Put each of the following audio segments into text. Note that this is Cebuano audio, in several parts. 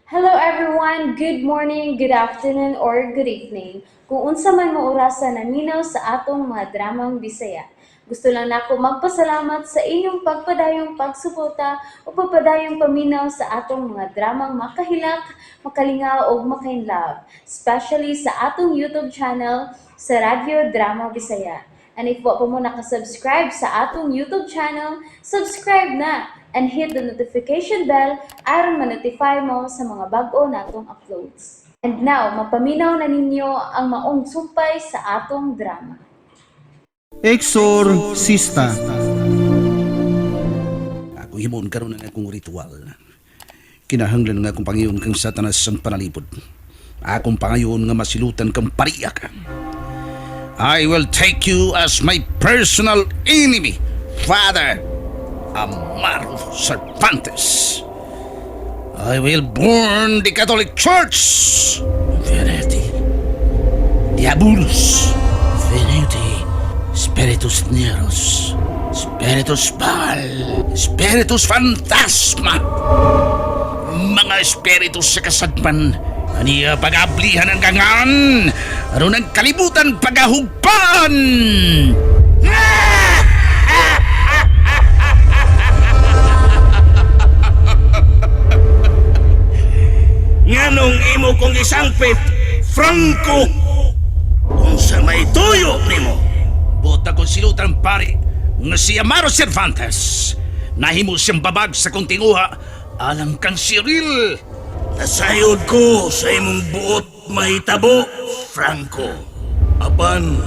Hello everyone! Good morning, good afternoon, or good evening. Kung unsa man mo orasa naminaw sa atong mga dramang Bisaya. Gusto lang nako magpasalamat sa inyong pagpadayong pagsuporta o pagpadayong paminaw sa atong mga dramang makahilak, makalingaw ug makainlove, especially sa atong YouTube channel sa Radyo Drama Bisaya. And if wa pa mo nakasubscribe sa atong YouTube channel, subscribe na and hit the notification bell aron ma-notify mo sa mga bag-o natong uploads. And now, mapaminaw na ninyo ang maong sumpay sa atong drama. Exorcista. Ako himuon karon ang akong ritual. Kinahanglan nga akong pangayon kang Satanas ang panalipod. Akong pangayon nga masilutan kang pariya ka. I will take you as my personal enemy, Father Amaro Cervantes. I will burn the Catholic Church. Verete. Diabolus. Venete. Spiritus Neros. Spiritus Baal. Spiritus Fantasma. Mga espiritu sa kasadpan. Aniya pag-ablihan ang gangan. Aron ang kalibutan pagahugpan. Nganong imo kong isangpit, Franco! Unsa may tuyo nimo? Buta ko silutan pare nga si Amaro Cervantes. Nahimo siyang babag sa kong tinguha alang kang Cyril. Nasayod ko sa imong buot mahitabo, Franco. Apan,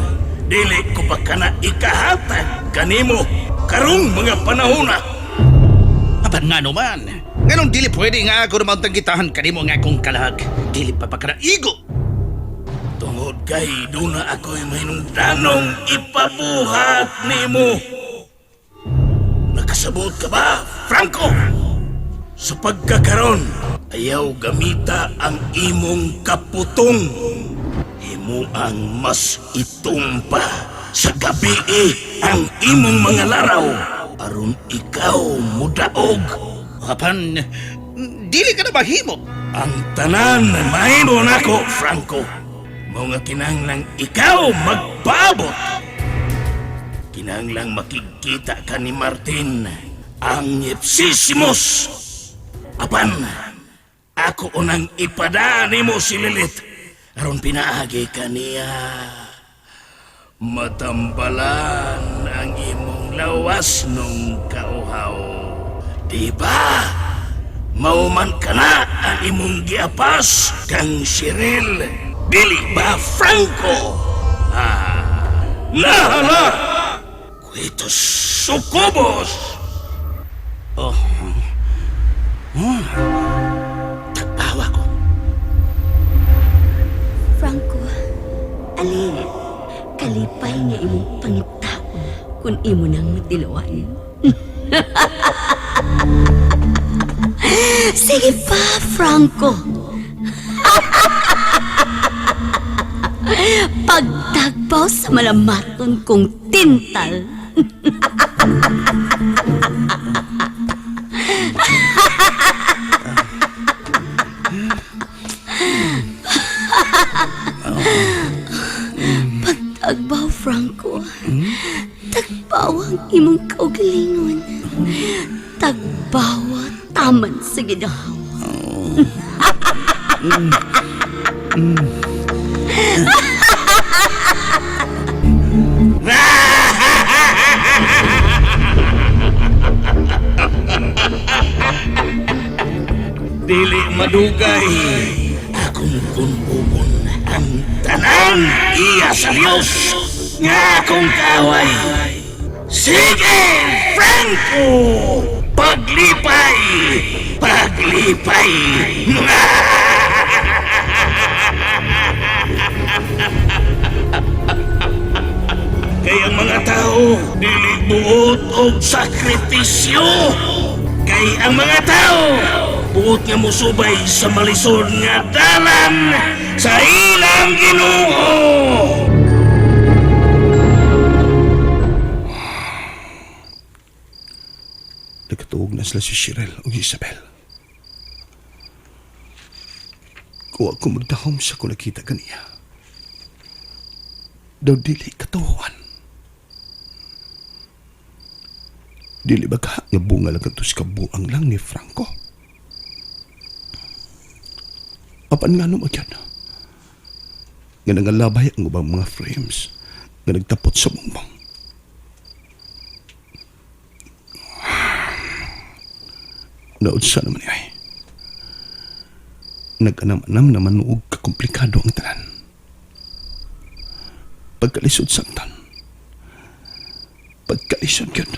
dili ko pa kana ikahatag kanimo karong mga panahona. Apan nga naman, nganong dili pwede nga ako naman tangkitahan kanimo nga akong kalag. Dili pa igo. Tungod kay duna ako'y mahinungdanong ipabuhat nimo. Nakasabot ka ba, Franco? Sa pagkakaron, ayaw gamita ang imong kaputong. Himo ang mas itom pa sa gabi ang imong mga laraw. Aron ikaw mudaog. Apan, dili ka na mahimo. Ang tanan mahimo nako, Franco. Mao nga kinahanglang ikaw magpaabot. Kinahanglang makigkita ka ni Martin ang Ipsisimus. Apan, ako unang ipada nimo si Lilith aron pinaagi ka niya. Matambalan ang imong lawas nung kauhaw. Di ba? Mauman ka na ang imong giapas kang Cyril. Dili ba Franco? Ah, nahala! Quitos sucubos! Oh. Tagpawa ko. Franco, alin, kalipay nga imong pangitaon kung imo nang matilawan. Sige pa, Franco. Pagtagpaw sa malamaton kong tintal. Pagtagbaw, Franco. Tagbaw ang imong kaugalingon. Tagbawa taman sa ginhawa. Dili madugay. Akong kunbubon ang tanan iya sa Dios nga akong kaaway. Sige, Franco! Paglipay! Paglipay! Kay ang mga tao dili buot og sakripisyo. Kay ang mga tao buot nga musubay sa malisod nga dalan sa ilang Ginoo. Nagkatuog na sila si Cheryl o Isabel. Kung ako magdahom sa kung nakita kaniya, daw dili katuwan. Dili ba ka nga bunga lang kato sa kabuang lang ni Franco? Apan nga nung agyan, nga nangalabay ang ubang mga frames nga nagtapot sa bungbong. Naunsa naman ay. Nag-anam-anam naman og kakomplikado ang tanan. Pagkalisod samtan. Pagkalisod yun.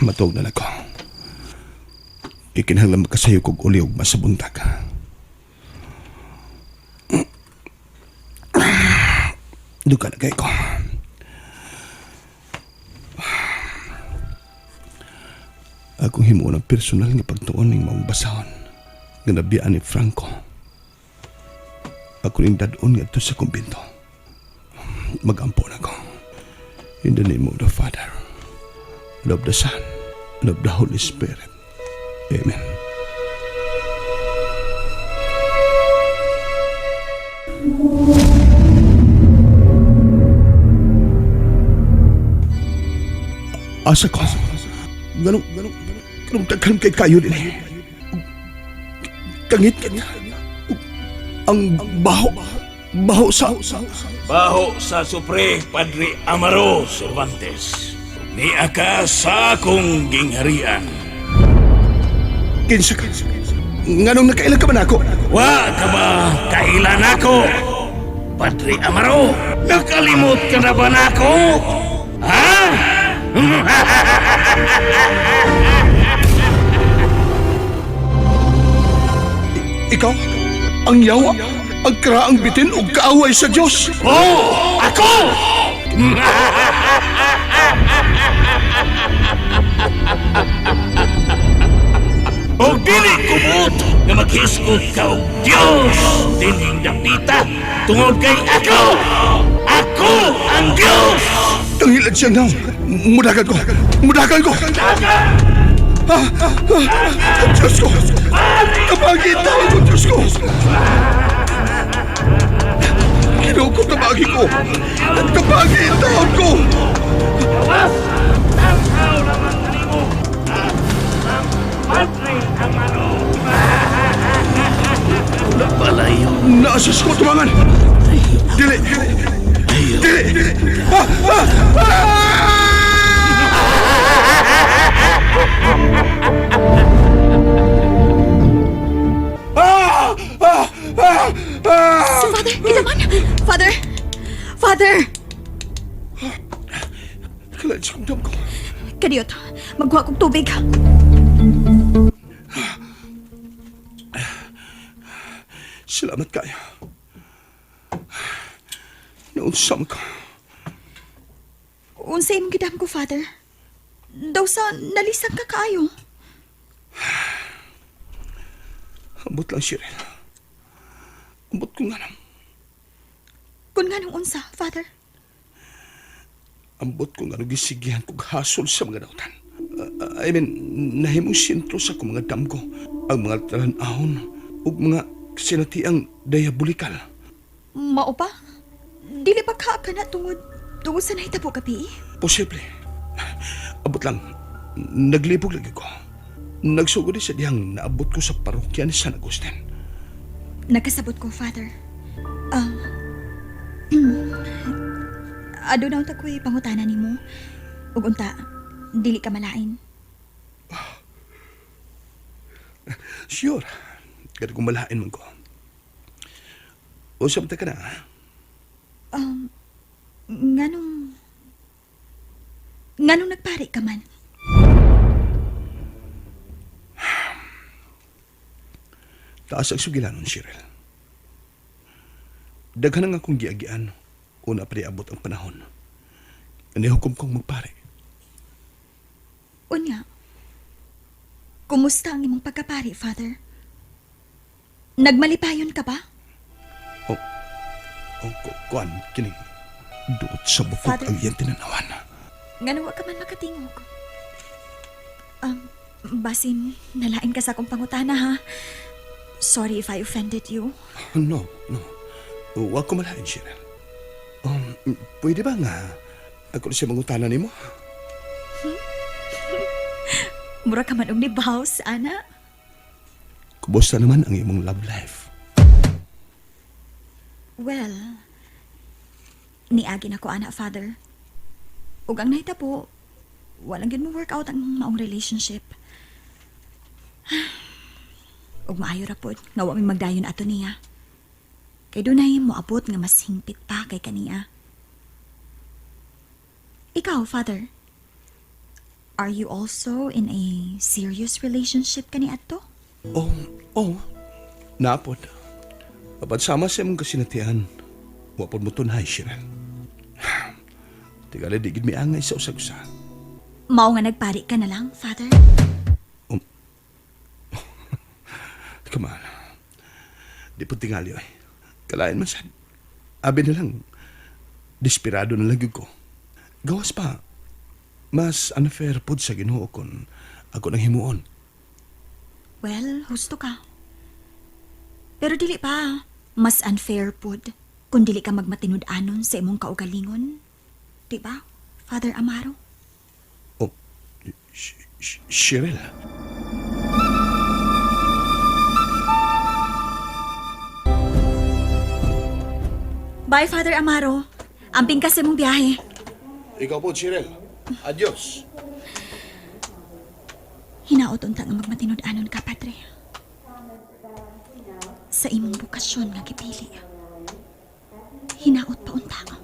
Matuog na lang ko. Ikinahanglan makasayo kog uli og masabuntag. Duka na kay ko. Akong himuon ang personal nga pagtuon ning maong basahon nga nabiyaan ni Franco. Ako ning dad-on ngadto sa kumbento. Magampo na ko. In the name of the Father, and of the Son, and of the Holy Spirit. Amen. Asa ko? Ganong, ganong, ganong daghan kay kayo din eh. Kangit, ang baho, baho sa. Baho sa supre, Padre Amaro Cervantes. Nia ka sa akong gingharian. Kinsa ka? Nganong nakailan ka man ako? Wa ka ba kailan ako? Padre Amaro, nakalimot ka na ba nako? Ha? Ikaw? Ang yawa? Ang karaang bitin o kaaway sa Diyos? Oh, ako! O dili kumot nga maghisgot ka og Dios dinhing dapita tungod kay ako! Ako ang Dios! Tangilad siya nga. Mudagan ko! Mudagan ko! Ah, ah, ah, Diyos ko! Tabagi tao ko, Diyos ko! Ginoo ko, tabagi ko! Tabagi taon ko! Gawas! Tanaw naman kanimo! Ang Padre Amaro! Palayo. Naasas ko, tumangan! Dili! Dili! Ah! Ah! Ah! Ah! Ah! Ah! Ah! Si Father, kita man! Father! Father! Kailan sa kong ko? Kadiyot, magkuha kog tubig. Salamat kayo. Naunsam ko. Unsa imong gidam ko, Father? Daw sa nalisang ka kaayo. Ambot lang, Cheryl. Ambot ko nga nang. Kun nga nung unsa, Father? Ambot ko nga nung gisigihan kog hasol sa mga dautan. I mean, nahimong sentro sa akong mga damgo ang mga talan-ahon ug mga sinatiang diabolikal. Mao pa? Dili pa ka kana tungod tungod sa nahitabo gabi? Posible. Abot lang. Naglibog lagi ko. Nagsugod sa dihang naabot ko sa parokya ni San Agustin. Nagkasabot ko, Father. Aduna unta ko'y pangutana nimo. Ug unta, dili ka malain. Sure. Kada kung malain man ko. Usap ta ka na, ha? Nganong nganong nagpari ka man? Taas ang sugilanon, Cheryl. Daghan ang akong giagian. Una pa abot ang panahon. Nihukom kong magpare. Unya. Kumusta ang imong pagkapari, Father? Nagmalipayon ka ba? O, o kuan, kini. Duot sa bukog Father? ang iyang tinanawan. Nganong wa ka man makatingog? Basin, nalain ka sa akong pangutana ha. Sorry if I offended you. No, no. Huwag ko malain, Cheryl. Pwede ba nga ako na siya mangutana nimo? Mura ka man og ni Baus, ana. Kumusta naman ang imong love life? Well, niagi na ko ana, Father. Ug ang nahitabo, walang gyud mo work out ang maong relationship. Ug maayo ra pod nga wa mi magdayon ato niya. Kay dunay moabot nga mas hingpit pa kay kaniya. Ikaw, Father, are you also in a serious relationship kani adto? Oh, oh. Napod. Apat sama sa imong kasinatian. Wapod mo tunhay, Cheryl. Tigala, di gid mi angay sa usag-usa. Mao nga nagpari ka na lang, Father. Come on. Di po tingali, oy. Kalain man sad. Abi na lang. Desperado na lang gyud ko. Gawas pa. Mas unfair pod sa Ginoo kon ako nang himuon. Well, husto ka. Pero dili pa, mas unfair pod kung dili ka magmatinud-anon sa imong kaugalingon. Di ba, Father Amaro? Oh, Cheryl. Bye, Father Amaro. Amping ka sa imong biyahe. Ikaw po, Cheryl. Adios. Hinaot unta nga magmatinud-anon ka, Padre. Sa imong bukasyon nga gipili. Hinaot pa unta ka.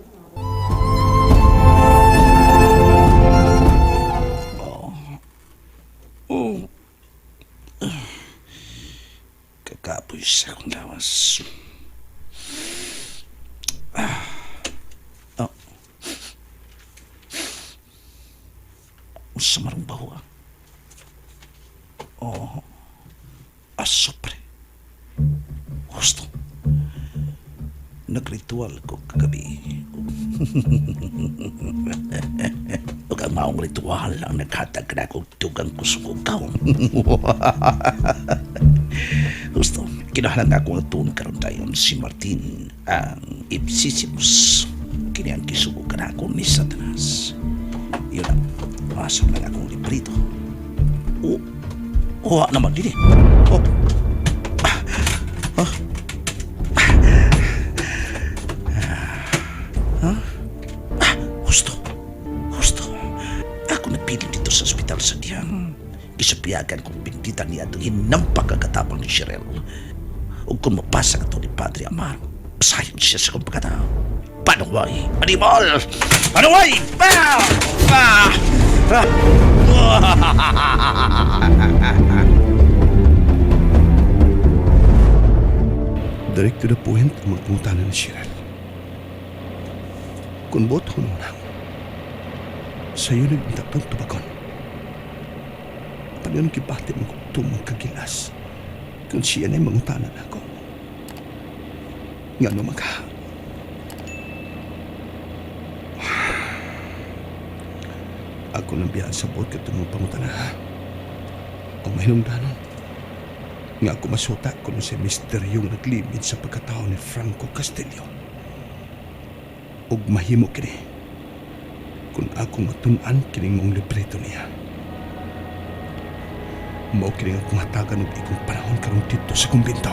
Kakapoy sa akong lawas. Ah. Oh. Unsa marong baho ah. Oh. Asopre. Gusto. Nagritual ko kagabi. Ug ang maong ritual ang naghatag na akong dugang kusog ug kaon. Gusto, kinahanglan ako nga tuon karon dayon si Martin ang Ipsisimus. Kini ang kisugo kanako ni Satanas. Yun ang masok lang akong librito. O, owa naman din eh. Oh. Ah. Ah. Ah. Ah, husto. Husto. Ako nagpiling dito sa ospital sa Diyang. Isupiyagan kong bindita niya itong hinampak ang katapang ni Cheryl. O kung mapasa ka to ni Padre Amaro, sayang siya sa kong pagkatao. Panuway! Animal! Panuway! Ah! Ah! Ah! Direct to the point ang mga pangutana ni Cheryl. Kung boto ko naman ako, sa'yo nagminta tong tubagon. Paano kibati mo kung tumang kagilas kung siya na'y mangutanan ako. Nga no maka. Ako nang biyaan sa buot ka tumang pangutana ha. Ang mahinungdanon. Nga ako masuta kuno si misteryong naglimid sa pagkatao ni Franco Castillo. Ug mahimo kini kung ako matun-an kining mong libreto niya. Mao kini ang akong hatagan og ikong panahon karon didto sa kumbento.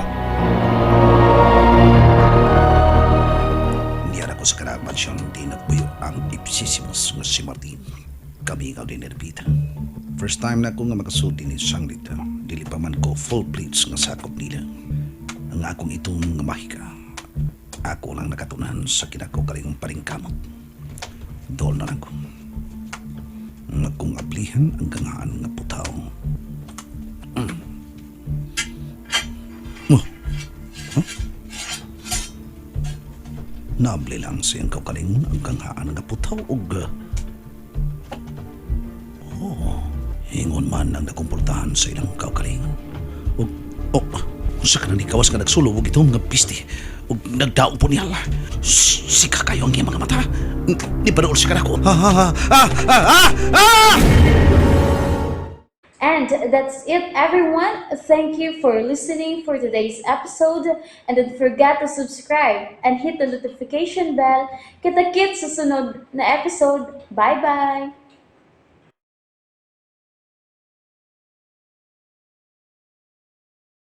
Niyara ko sa kanang mansyon, di nagpuyo ang Ipsisimus nga si Martin. Kami nga din Erpita. First time na ko nga makasulti ni Sanglita. Dili pa man ko full plates nga sakop nila. Ang akong itong nga mahika. Ako lang nakatunan sa kinako kalingong paringkamot. Dol na lang ko. Nga kong ablihan ang gangaan nga putaw. Oh. Huh? Naabli lang sa iyang kaugalingon ang ganghaan nga putaw og oh, ingon man ang nakomportahan sa ilang kaugalingon. Og oh, unsa ka na ni kawas nga nagsulo og itong nga pisti og nagdaog po niya. Sika kayo ang iyang mga mata. Ni panuol siya kanako. Ah, ah, ah, ah, ah, ah! And that's it, everyone. Thank you for listening for today's episode. And don't forget to subscribe and hit the notification bell. Kita-kits sa sunod na episode. Bye-bye!